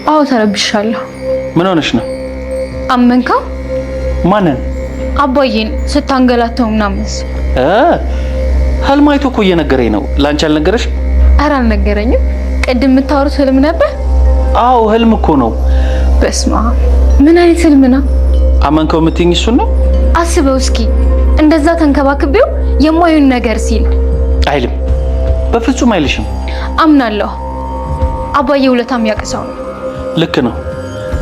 አዎ ተረብሻለሁ። ምን ሆነሽ ነው? አመንከው? ማንን? አባዬን ስታንገላተው ምናምን። እ ህልም አይቶ እኮ እየነገረኝ ነው። ላንቺ አልነገረሽ? ኧረ አልነገረኝም። ቅድም የምታወሩት ህልም ነበር? አዎ ህልም እኮ ነው። በስመ አብ፣ ምን አይነት ህልም ነው? አመንከው የምትይኝ እሱን ነው? አስበው እስኪ እንደዛ ተንከባክቤው የማዩን ነገር ሲል። አይልም፣ በፍጹም አይልሽም። አምናለሁ። አባዬ ውለታ የሚያውቅ ሰው ነው። ልክ ነው፣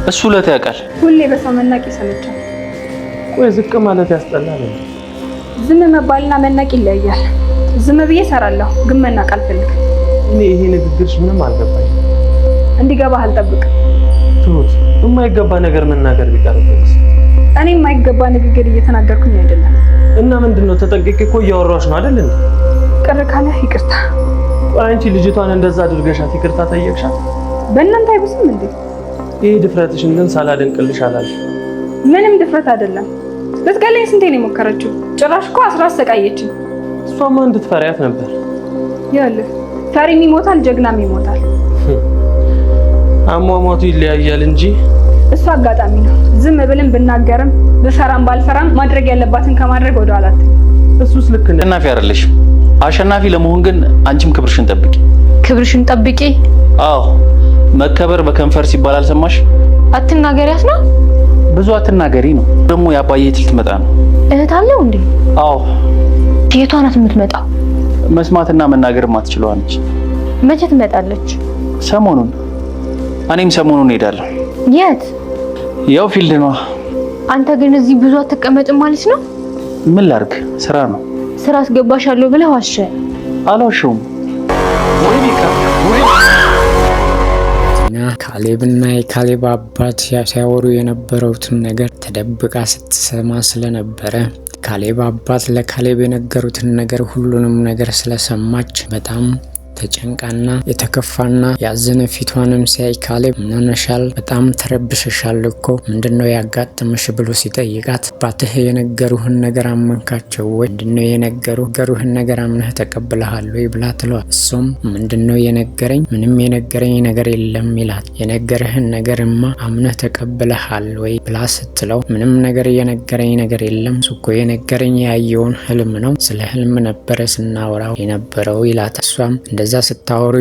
እሱ ውለታ ያውቃል። ሁሌ በሰው መናቅ ይሰለቻል። ቆይ ዝቅ ማለት ያስጠላል። ዝም መባልና መናቅ ይለያያል። ዝም ብዬ እሰራለሁ፣ ግን መናቅ አልፈልግም። እኔ ይሄ ንግግርሽ ምንም አልገባኝም። እንዲገባህ አልጠብቅም። ትሁት፣ የማይገባ ነገር መናገር ቢቀርብስ? እኔ የማይገባ ንግግር እየተናገርኩኝ አይደለም። እና ምንድን ነው? ተጠንቅቄ እኮ እያወራሁሽ ነው አይደል እንዴ? ቅር ካለህ ይቅርታ። ቆይ አንቺ ልጅቷን እንደዛ አድርገሻት ይቅርታ ጠየቅሻት? በእናንተ አይብስም እንዴ? ይሄ ድፍረትሽን ግን ሳላደንቅልሽ አላልፍም። ምንም ድፍረት አይደለም። ልትገለኝ ስንቴ ነው የሞከረችው? ጭራሽ እኮ አስራ አሰቃየችኝ። እሷማ እንድትፈሪያት ነበር። ይኸውልህ ፈሪም ይሞታል፣ ጀግናም ይሞታል። አሟሟቱ ይለያያል እንጂ። እሱ አጋጣሚ ነው። ዝም ብልም ብናገርም ብፈራም ባልፈራም ማድረግ ያለባትን ከማድረግ ወደ ኋላ አትልም። እሱስ ልክ ነህ። አሸናፊ አይደለሽም። አሸናፊ ለመሆን ግን አንቺም ክብርሽን ጠብቂ። ክብርሽን ጠብቂ። አዎ መከበር በከንፈር ሲባል አልሰማሽ? አትናገሪያት ነው። ብዙ አትናገሪ ነው። ደግሞ የአባዬ እህት ልትመጣ ነው። እህት አለው እንዴ? አዎ። የቷ ናት የምትመጣው? መስማትና መናገር ማትችለዋ ነች። መቼ ትመጣለች? ሰሞኑን። እኔም ሰሞኑን እሄዳለሁ። የት? ያው field ነዋ። አንተ ግን እዚህ ብዙ አትቀመጥም ማለት ነው? ምን ላድርግ? ስራ ነው። ስራ አስገባሻለሁ ብለህ ዋሸ። አልዋሸሁም። ቲና ካሌብና የካሌብ አባት ሲያወሩ የነበረውትን ነገር ተደብቃ ስትሰማ ስለነበረ፣ ካሌብ አባት ለካሌብ የነገሩትን ነገር ሁሉንም ነገር ስለሰማች በጣም ተጨንቃና የተከፋና ያዘነ ፊቷንም ሲያይ ካሌብ "ምን ሆነሻል? በጣም ተረብሸሻል እኮ፣ ምንድነው ያጋጠመሽ?" ብሎ ሲጠይቃት፣ "አባትህ የነገሩህን ነገር አመንካቸው ወይ? ምንድነው የነገሩህን ነገር አምነህ ተቀብለሃል ወይ?" ብላ ትለዋል። እሱም "ምንድነው የነገረኝ? ምንም የነገረኝ ነገር የለም" ይላት። "የነገረህን ነገርማ አምነህ ተቀብለሃል ወይ?" ብላ ስትለው፣ "ምንም ነገር የነገረኝ ነገር የለም፣ እሱ እኮ የነገረኝ ያየውን ህልም ነው፣ ስለ ህልም ነበረ ስናወራው የነበረው" ይላታል። እሷም "እንደዛ ስታወሩ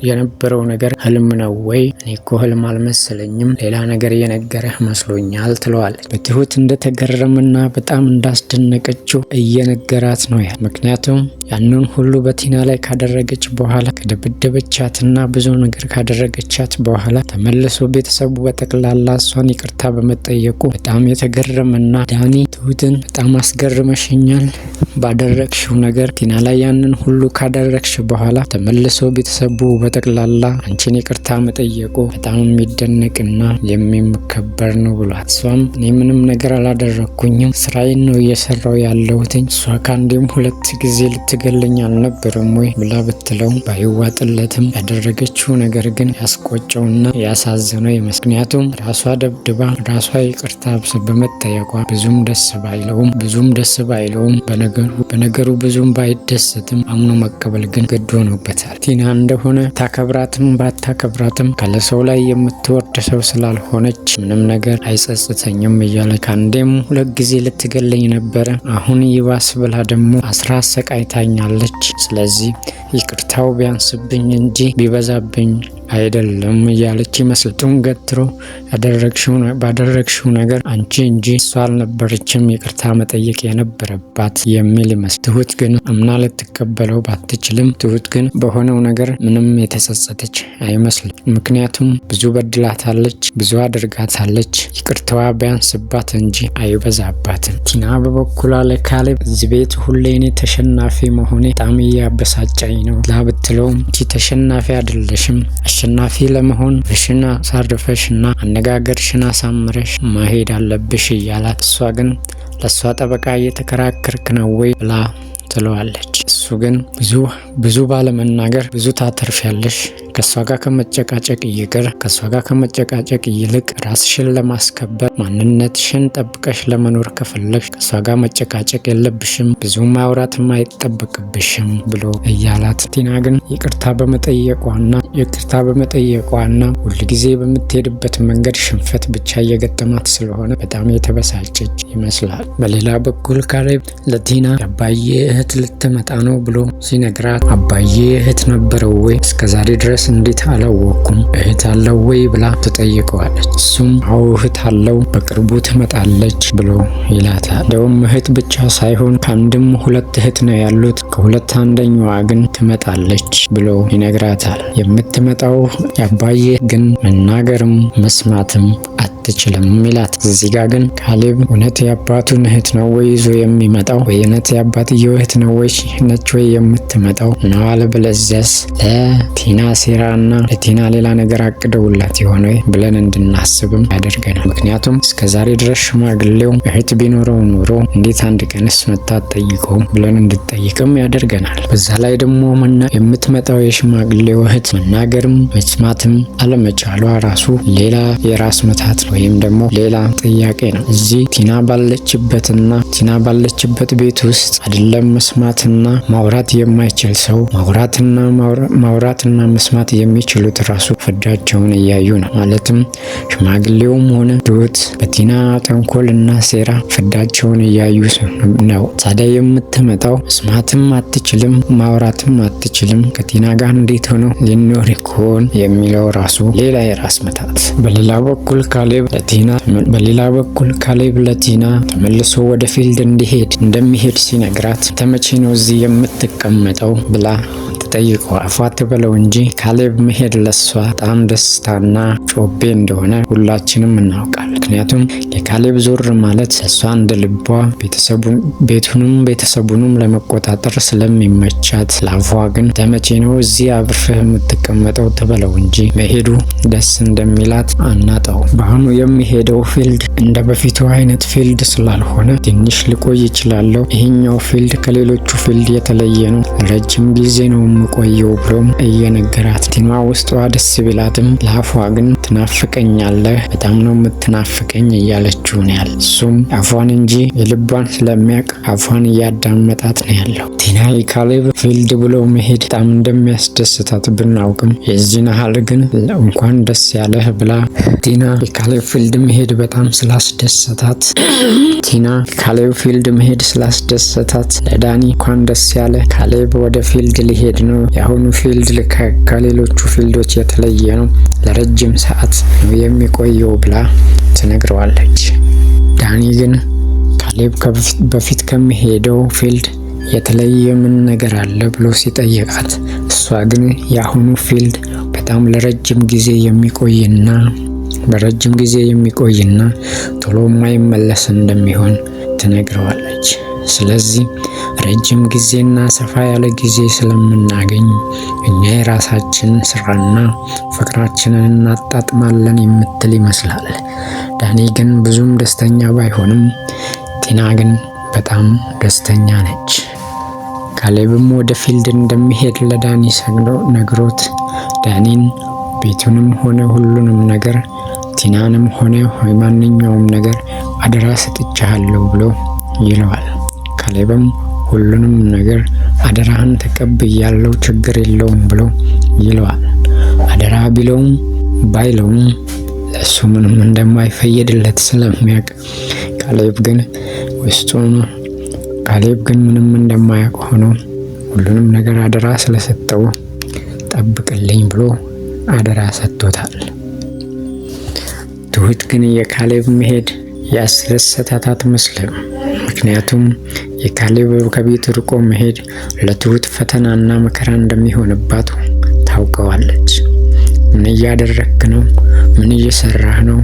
የነበረው ነገር ህልም ነው ወይ? እኔ እኮ ህልም አልመሰለኝም፣ ሌላ ነገር የነገረህ መስሎኛል" ትለዋለች። በትሁት እንደተገረመና በጣም እንዳስደነቀችው እየነገራት ነው ያ፣ ምክንያቱም ያንን ሁሉ በቲና ላይ ካደረገች በኋላ፣ ከደበደበቻትና ብዙ ነገር ካደረገቻት በኋላ ተመልሶ ቤተሰቡ በጠቅላላ እሷን ይቅርታ በመጠየቁ በጣም የተገረመና ዳኒ ትሁትን "በጣም አስገርመሽኛል ባደረግሽው ነገር፣ ቲና ላይ ያንን ሁሉ ካደረግሽ በኋላ ተመልሶ ቤተሰቡ በጠቅላላ አንቺን ይቅርታ መጠየቁ በጣም የሚደነቅና የሚከበር ነው" ብሏል። እሷም "እኔ ምንም ነገር አላደረግኩኝም፣ ስራዬን ነው እየሰራው ያለሁትኝ፣ እሷ ከአንዴም ሁለት ጊዜ ልትገለኝ አልነበረም ወይ?" ብላ ብትለው ባይዋጥለትም ያደረገችው ነገር ግን ያስቆጨውና ያሳዘነው ይመስል፣ ምክንያቱም ራሷ ደብድባ ራሷ ይቅርታ በመጠየቋ ብዙም ደስ ባይለውም በነገሩ ብዙም ባይደሰትም አምኖ መቀበል ግን ግድ ሆኖበታል። ቲና እንደሆነ ታከብራትም ባታከብራትም ከለሰው ላይ የምትወርድ ሰው ስላልሆነች ምንም ነገር አይጸጽተኝም እያለ፣ ከአንዴም ሁለት ጊዜ ልትገለኝ ነበረ፣ አሁን ይባስ ብላ ደግሞ አስራ አሰቃይታኛለች። ስለዚህ ይቅርታው ቢያንስብኝ እንጂ ቢበዛብኝ አይደለም እያለች ይመስል ጡን ገትሮ ባደረግሽው ነገር አንቺ እንጂ እሷ አልነበረችም ይቅርታ መጠየቅ የነበረባት የሚል ይመስል፣ ትሁት ግን አምና ልትቀበለው ባትችልም ትሁት ግን በሆነው ነገር ምንም የተጸጸተች አይመስልም። ምክንያቱም ብዙ በድላታለች፣ ብዙ አድርጋታለች። ይቅርታዋ ቢያንስባት እንጂ አይበዛባትም። ቲና በበኩሏ ለካሌብ "እዚህ ቤት ሁሌ እኔ ተሸናፊ መሆኔ በጣም እያበሳጨኝ ነው" ብትለውም፣ "አንቺ ተሸናፊ አይደለሽም፣ አሸናፊ ለመሆን አፍሽን አሳርፈሽ እና አነጋገርሽን አሳምረሽ መሄድ አለብሽ" እያላት፣ እሷ ግን "ለእሷ ጠበቃ እየተከራከርክ ነው ወይ?" ብላ ትለዋለች። እሱ ግን "ብዙ ብዙ ባለመናገር ብዙ ታተርፊያለሽ። ከእሷ ጋር ከመጨቃጨቅ ይቅር ከእሷ ጋር ከመጨቃጨቅ ይልቅ ራስሽን ለማስከበር ማንነትሽን ጠብቀሽ ለመኖር ከፈለግሽ ከእሷ ጋር መጨቃጨቅ የለብሽም፣ ብዙ ማውራትም አይጠበቅብሽም ብሎ እያላት፣ ቲና ግን ይቅርታ በመጠየቋና ሁልጊዜ በምትሄድበት መንገድ ሽንፈት ብቻ እየገጠማት ስለሆነ በጣም የተበሳጨች ይመስላል። በሌላ በኩል ካሌብ ለቲና የአባዬ እህት ልትመጣ ነው ብሎ ሲነግራት፣ አባዬ እህት ነበረው ወይ? እስከዛሬ ድረስ እንዴት አላወቅኩም? እህት አለው ወይ ብላ ትጠይቀዋለች። እሱም አዎ እህት አለው፣ በቅርቡ ትመጣለች ብሎ ይላታል። እንደውም እህት ብቻ ሳይሆን ከአንድም ሁለት እህት ነው ያሉት፣ ከሁለት አንደኛዋ ግን ትመጣለች ብሎ ይነግራታል። የምትመጣው የአባዬ ግን መናገርም መስማትም አትችልም ይላት። እዚህ ጋ ግን ካሌብ እውነት የአባቱን እህት ነው ወይ ይዞ የሚመጣው ወይ እውነት የአባትየው እህት ነው ወይ ነች ወይ የምትመጣው ነው? አለበለዚያስ ለቲና ሴራና ለቲና ሌላ ነገር አቅደውላት የሆነ ብለን እንድናስብም ያደርገናል። ምክንያቱም እስከ ዛሬ ድረስ ሽማግሌው እህት ቢኖረው ኖሮ እንዴት አንድ ቀንስ መታ ጠይቀው ብለን እንድጠይቅም ያደርገናል። በዛ ላይ ደግሞ የምትመጣው የሽማግሌው እህት መናገርም መስማትም አለመቻሏ ራሱ ሌላ የራስ ምታት ወይም ደግሞ ሌላ ጥያቄ ነው። እዚህ ቲና ባለችበት ቤት ውስጥ አይደለም መስማትና ማውራት የማይችል ሰው ማውራትና መስማት የሚችሉት ራሱ ፍዳቸውን እያዩ ነው። ማለትም ሽማግሌውም ሆነ ትሁት በቲና ተንኮልና ሴራ ፍዳቸውን እያዩ ነው። ታዲያ የምትመጣው መስማትም አትችልም፣ ማውራትም አትችልም። ከቲና ጋር እንዴት ሆነው ሊኖር ይሆን የሚለው ራሱ ሌላ የራስ ምታት። በሌላ በኩል ካሌብ ለቲና ተመልሶ ወደ field እንዲሄድ እንደሚሄድ ሲነግራት ተመቼ ነው እዚህ የምትቀመጠው ብላ ትጠይቀው። አፏ ትበለው እንጂ ካሌብ መሄድ ለሷ በጣም ደስታና ጮቤ እንደሆነ ሁላችንም እናውቃል። ምክንያቱም የካሌብ ዞር ማለት እሷ እንደ ልቧ ቤቱንም ቤተሰቡንም ለመቆጣጠር ስለሚመቻት፣ ለአፏ ግን ተመቼ ነው እዚህ አብርፈህ የምትቀመጠው ትበለው እንጂ መሄዱ ደስ እንደሚላት አናጣው። በአሁኑ የሚሄደው field እንደ በፊቱ አይነት field ስላልሆነ ትንሽ ልቆይ ይችላለሁ። ይሄኛው field ከሌሎቹ field የተለየ ነው፣ ረጅም ጊዜ ነው የምቆየው ብሎም እየነገራት፣ ቲና ውስጧ ደስ ቢላትም ለአፏ ግን ትናፍቀኛለህ፣ በጣም ነው የምትናፍቀኝ እያለችው ነው ያለ። እሱም አፏን እንጂ የልቧን ስለሚያውቅ አፏን እያዳመጣት ነው ያለው። ቲና የካሌብ field ብሎ መሄድ በጣም እንደሚያስደስታት ብናውቅም የዚህን ያህል ግን እንኳን ደስ ያለህ ብላ ቲና የካሌብ field መሄድ ስላስደሰታት ለዳኒ እንኳን ደስ ያለህ፣ ካሌብ ወደ field ሊሄድ ነው። የአሁኑ field ከሌሎቹ field ኦች የተለየ ነው፣ ለረጅም ሰዓት ነው የሚቆየው ብላ ትነግረዋለች። ዳኒ ግን ካሌብ በፊት ከሚሄደው field የተለየ ምን ነገር አለ ብሎ ሲጠይቃት፣ እሷ ግን የአሁኑ field በጣም ለረጅም ጊዜ የሚቆይና ቶሎ የማይመለስ እንደሚሆን ትነግረዋለች። ስለዚህ ረጅም ጊዜና ሰፋ ያለ ጊዜ ስለምናገኝ እኛ የራሳችን ስራና ፍቅራችንን እናጣጥማለን የምትል ይመስላል። ዳኒ ግን ብዙም ደስተኛ ባይሆንም ቲና ግን በጣም ደስተኛ ነች። ካሌብም ወደ field እንደሚሄድ ለዳኒ ሰግዶ ነግሮት ዳኒን ቤቱንም ሆነ ሁሉንም ነገር፣ ቲናንም ሆነ ማንኛውም ነገር አደራ ሰጥቻለሁ ብሎ ይለዋል። ካሌብም ሁሉንም ነገር አደራህን ተቀብያለሁ፣ ችግር የለውም ብሎ ይለዋል። አደራ ቢለውም ባይለውም ለእሱ ምንም እንደማይፈየድለት ስለሚያውቅ ካሌብ ግን ምንም እንደማያውቅ ሆኖ ሁሉንም ነገር አደራ ስለሰጠው ጠብቅልኝ ብሎ አደራ ሰጥቶታል። ትሁት ግን የካሌብ መሄድ ያስደሰታት አትመስልም። ምክንያቱም የካሌብ ከቤት ርቆ መሄድ ለትሁት ፈተናና መከራ እንደሚሆንባት ታውቀዋለች። ምን እያደረግክ ነው? ምን እየሰራህ ነው?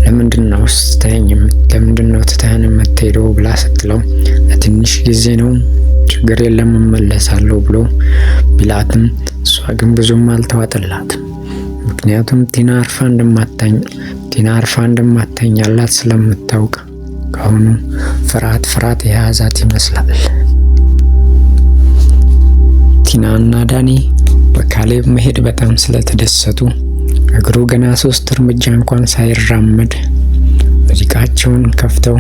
ለምንድን ነው ትተኸን የምትሄደው? ብላ ስትለው ለትንሽ ጊዜ ነው፣ ችግር የለም እመለሳለሁ ብሎ ቢላትም እሷ ግን ብዙም አልተዋጠላትም። ምክንያቱም ቲና አርፋ እንደማተኛላት ስለምታውቅ ከአሁኑ ፍርሃት ፍርሃት የያዛት ይመስላል። ቲና እና ዳኒ በካሌብ መሄድ በጣም ስለተደሰቱ እግሩ ገና 3 እርምጃ እንኳን ሳይራመድ ሙዚቃቸውን ከፍተው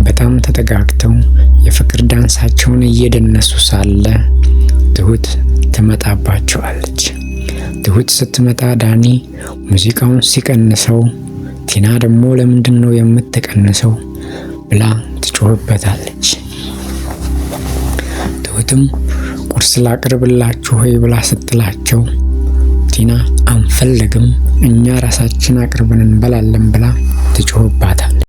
በጣም ተጠጋግተው የፍቅር ዳንሳቸውን እየደነሱ ሳለ ትሁት ትመጣባቸዋለች። ትሁት ስትመጣ ዳኒ ሙዚቃውን ሲቀንሰው፣ ቲና ደግሞ ለምንድን ነው የምትቀንሰው ብላ ትጮህበታለች። ትሁትም ቁርስ ላቅርብላችሁ ወይ ብላ ስትላቸው ቲና አንፈልግም፣ እኛ ራሳችን አቅርበን እንበላለን ብላ ትጮህባታለች።